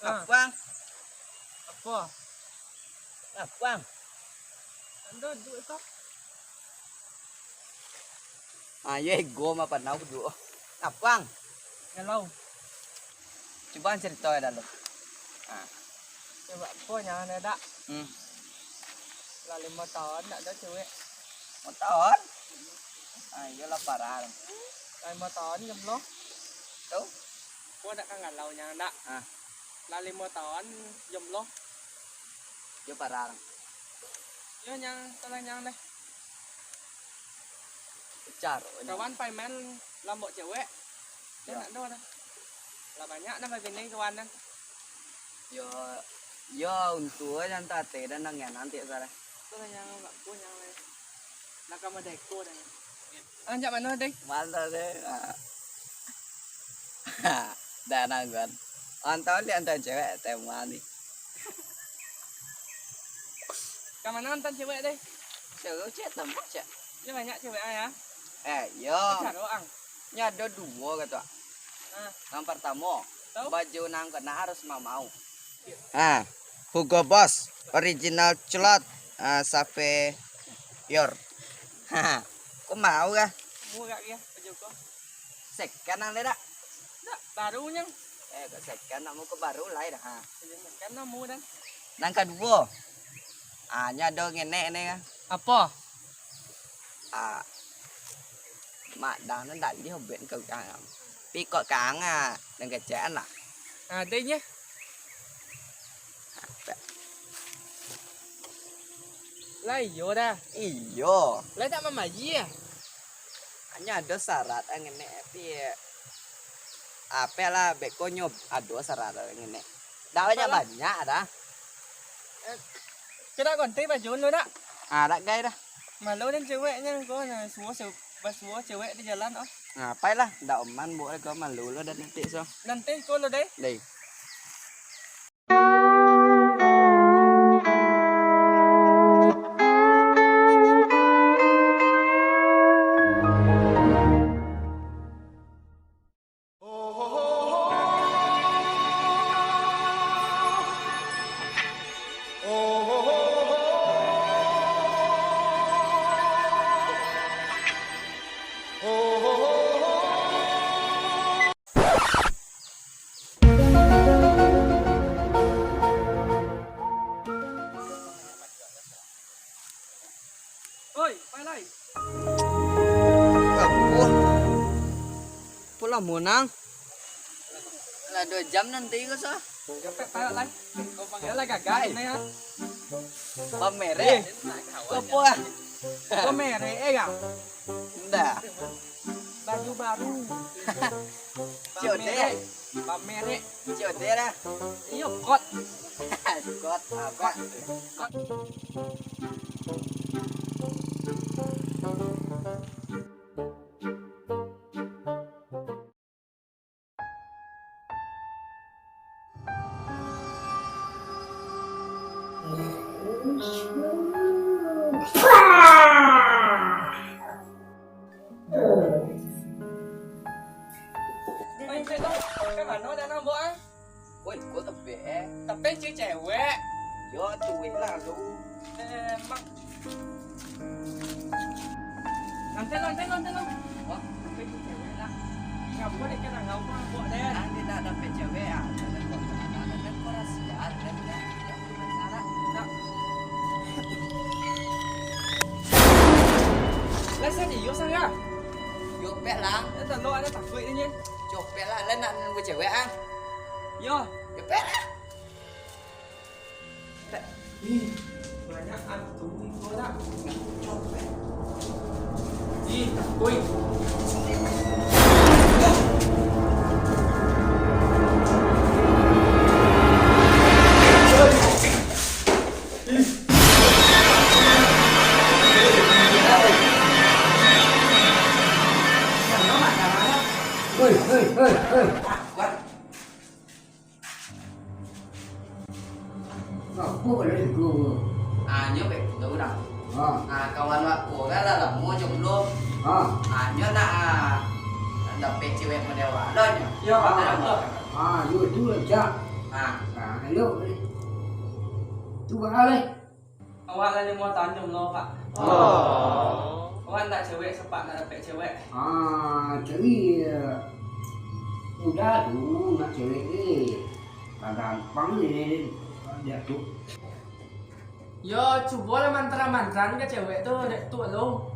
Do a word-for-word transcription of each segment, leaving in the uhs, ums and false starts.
Ah. Apuang. Apo? Apuang. Ando duit ko. Ayo, ego mah panau duo. Apuang. Hello. Cubo carito ya dulu. Ah. Cubo apo nyo ado, Dak? Hmm. Lah limo taun dak ado cewek. Limo taun? Ah, iyo lah parah. Lah limo taun jomblo. Tu? Ko dak kan galau nyo dak? Ah. Lah limo taun jomblo. Yo parah. Yo nyang, salah nyang deh. Caro. Kawan pai main lambok cewek. Yo. Nak do dah. Lah banyak dah babini kawan dah. Yo, yo untuak jan tate dan nang nyanang tiap salah. Salah nyang bakku nyang lain. Nak ka madeko dah. Anjak mano deh? Mano deh? Ah. Dah nangguan. Antau lihat antau cewek tema ni. Ka mano nonton cewek deh? Cewek cewek tambah cak. Yo banyak cewek ah ya. Eh, yo. Caro ang. Nyo ado duo kato. Ah. Yang pertamo, baju nang kena harus mamau. Ah, Hugo Boss original culot, ah, Safe Pure. Ko mau kah? Murah ya, baju ko. Second ang le dak? Dak, baru nyang. Eh, kok second nak muko baru lai dah. Ha. Second nak mu dan. Nang kaduo. Ah, nyo ado ngenek ni kan. Apo? Ah, mak dang nan tadi hobet kau kang. Pikok kang ah, nang kecekan lah. Adanya. Lah iyo dah. Iyo. Lah tak mamaji ya? Hanyo ado syarat ngenek tapi ape lah bekonyo ado syarat ngenek. Dak banyak-banyak dah. Eh, kena konti baju lu dak? Ah, dak gai dah. Malu dan ceweknya kau nah suo se-, basuo cewek di jalan oh. Ngapai lah, dak oman buat kau malu lo dan nanti so. Nanti kau lo deh. Deh. Oi, pai lai. Apo? Apo lamo nang? Lah duo jam nanti ko, sa. Capek pai lai. Kau panggil lah gagah ini ya. Pamerek. Eh. Apo ah? Pamerek eh, Kang? Ndak. Baju baru. Ciode. Pamerek. Pamerek. Ciode lah. Iyo, kot. Kot apa? Kot. Oi, Cek, tu, ka mano dah nambok, ah? Oi, ko tepek, eh. Tepek cewek. Yo, cuek lah lu. Eh, mak. Nanti, nanti, nanti, nanti. Wah, tapi itu cewek lah. Ngapo dek kena ngau mabok, Den? Nanti dah dapet cewek, ah. Jangan kok ada, ada kok rahasia, ada, ada. Jangan kena salah. Nak. Lah, serius, ah, ya? Copet lah. Eh, tando ada takut ini. Copet lah, lah nak nunggu cewek, ah. Yo. Copet lah. Ih, banyak hantu iko dak. Copet. Ih, takoi. Ih. Hei, hei, hei, hei. Apo ka dari ko? Ah, nyo bek tu dah. Ha. Ah, kawan wak ko kan lah lamo jomblo. Ha. Ah, nyo nak, ah, nak dapek cewek model wak lo nyo. Yo, ah, betul. Ah, yo tu lah, Cak. Ah. Yo. Tu baa lai? Awak lah namo tanyong lo, Pak. Oh. Awak ndak cewek, sapak ndak dapek cewek. Ah, cari, eh, mudah tu nak cewek ni. Lah gampang ni, dia tu. Yo, cubolah mantra-mantra ka cewek tu, dek tu lo.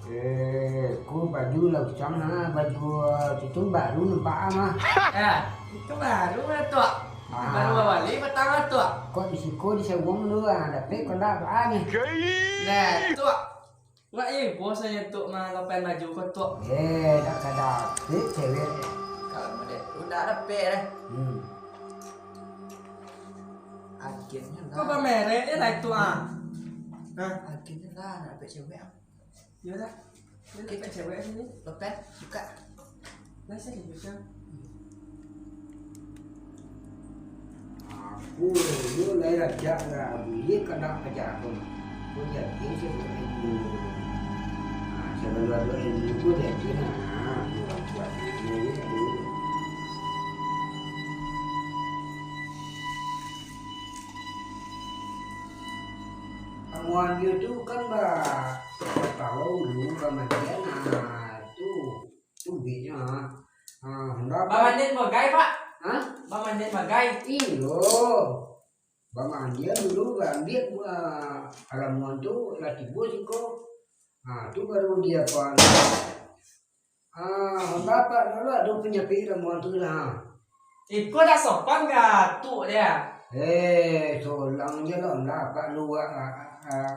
Eh, ko baju lah usang ha, baju, ah, itu baru nampak ah mah. Eh, itu baru lah tu. Ah. Baru bali patang lah tu. Kok di siko di sawang tu ah, dapek kok ndak ah ni. Nah, tu. Wak, eh, bos sajo tu mah lapan baju ko tu. Eh, dak ka dapek cewek. Kalau model tu dak dapek deh. Hmm. Akhirnya lah. Kok pamerek je lah itu ah. Hah? Akhirnya lah nak dapek cewek ah. Yo dah. Yo dapek cewek sini. Lepas, buka. Nah, sini buka. Aku yo lai rancak lah, buliah ka nak paja ko. Ko jadi sabalun ado ilmu. Ah, sabalun ado ilmu ko jadi nah. Ah, yo buat ilmu ni dulu. Amuan yo tu kan ba, ba tahu dulu ba mandian, ah, tu, tu biknyo, ah. Ah, ndak ba mandian bagai, Pak? Hah? Ba mandian bagai? Iyo. Ba mandian dulu, ba ambiak, ah, ramuan tu lah tibo siko. Ah, tu baru dia apa? Ah, bapak dulu ado panyapik ramuan tu lah. Iko dak sopan ka tu dia. Eh, solang je lah, ndak apa lu, ah, ah, ah,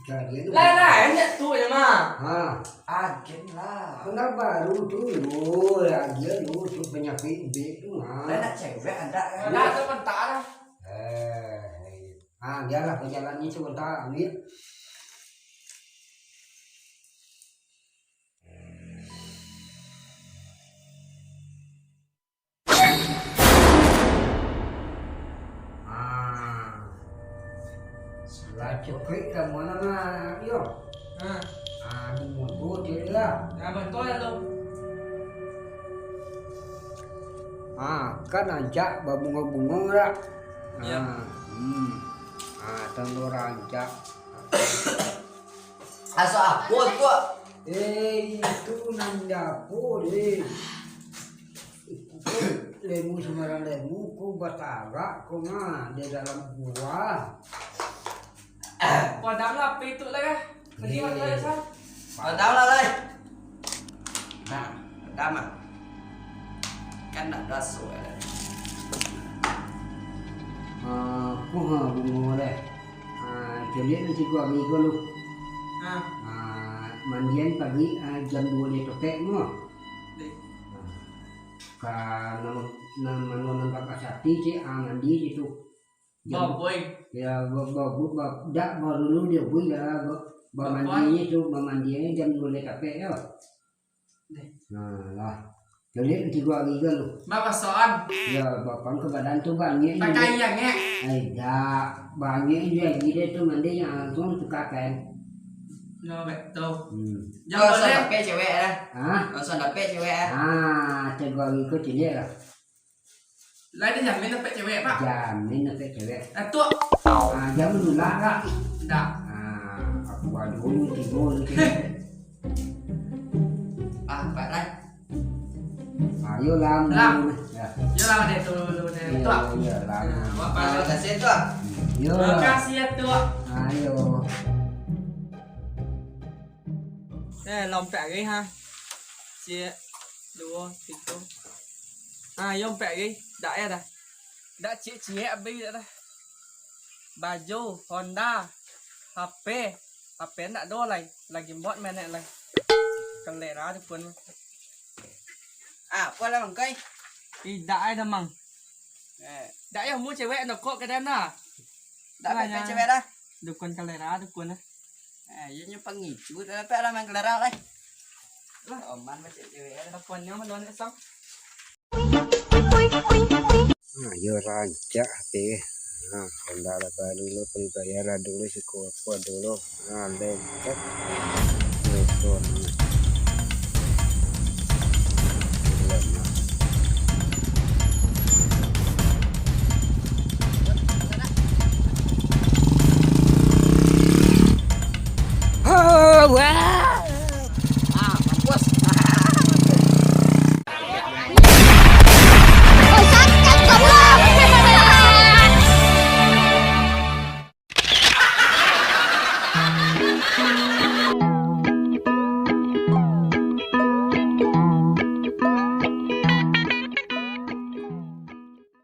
jadi lu. Lain-lain je tu je mah. Ha. Agen lah. Ndak baru tu lu, agen lu tu panyapik bek tu mah. Lah nak cewek ada. Ndak ada mentah lah. Eh, ah, biarlah pajalan ni sebentar, ambil. Ah. Lah cukik lah, mana nak, yo? Ha. Ah, di mulut je lah. Nah, betul lah tu. Ah, kan rancak babungo-bungo dak? Iya. Ah, hmm. Ah, tando rancak. Aso apo tu? Eh, itu nan dapo deh. Lemu sambarang lemu, ko batarak ko mah di dalam gua. Padam lah api tu lah kah? Tadi mana tadi, Sal? Padam lah, lai. Nah, padam lah. Kan nak daso ya. Ah, ko ha bungo deh. Ah, caliak nanti gua ambil gua lu. Ha. Ah, mandian pagi, ah, jam duo lai tokek mo. Deh. Ah, ka nama, nama, nama nampak kasati cik, ah, mandi situ. Jam babui. Ya, ba-, ba-, ba-, dak baru dia bui ya, ba-, babui. Bamandinya tu, bamandinya jam duo lai tokek yo. Nah, lah. Jadi tigo hari kan lu. Bapasoan. Ya, bapang ke badan tu banyak. Pakai yang ngek. Ai, dak. Banyak dia gila tu mandi yang langsung tukarkan. No, betul. Hmm. Jangan langsung boleh dapet cewek lah. Hah? Langsung dapet cewek lah. Ah, tigo hari ko ciliak lah. Lah, dia jamin dapet cewek, Pak? Jamin dapet cewek. Datuk. Ah, jamin nulak, Kak? Ndak. Ah, aku ado dulu, tigo dulu, tigo. Ah, Pak Rai. Ayo lah, Lam. Ya. Yo lah, deh, dulu, dulu, deh. Iya, Tuak. Iya, Lam. Nah, Bapak. Ah, makasih, Tuak. Iya. Makasih ya, Tuak. Ayo. Eh, lompek lagi, ha. Ciek, duo, tigo. Ah, yo ompek lagi. Dak ya dah. Dak ciek-ciek abih dak dah. Baju, Honda, H P. H P ndak ado lai. Lagi buat menek lai. Kalera tu pun. Ah, apo lah, Mang Kai? Idak ai dah, Mang. Eh. Dak ya, mu cewek nokok ka dana. Dak pek cewek dah. Dukun kalera, dukun lah. Eh, iyo nyo pangicu, dak dapek lah main kalera lai. Lah. Oman baca cewek dah. Dukun nyo maluan esok. Nah, yo rancak H P. Nah, Honda lah baru lo, beli bayar lah dulu, siko apo dulu. Nah, lengket. Telepon.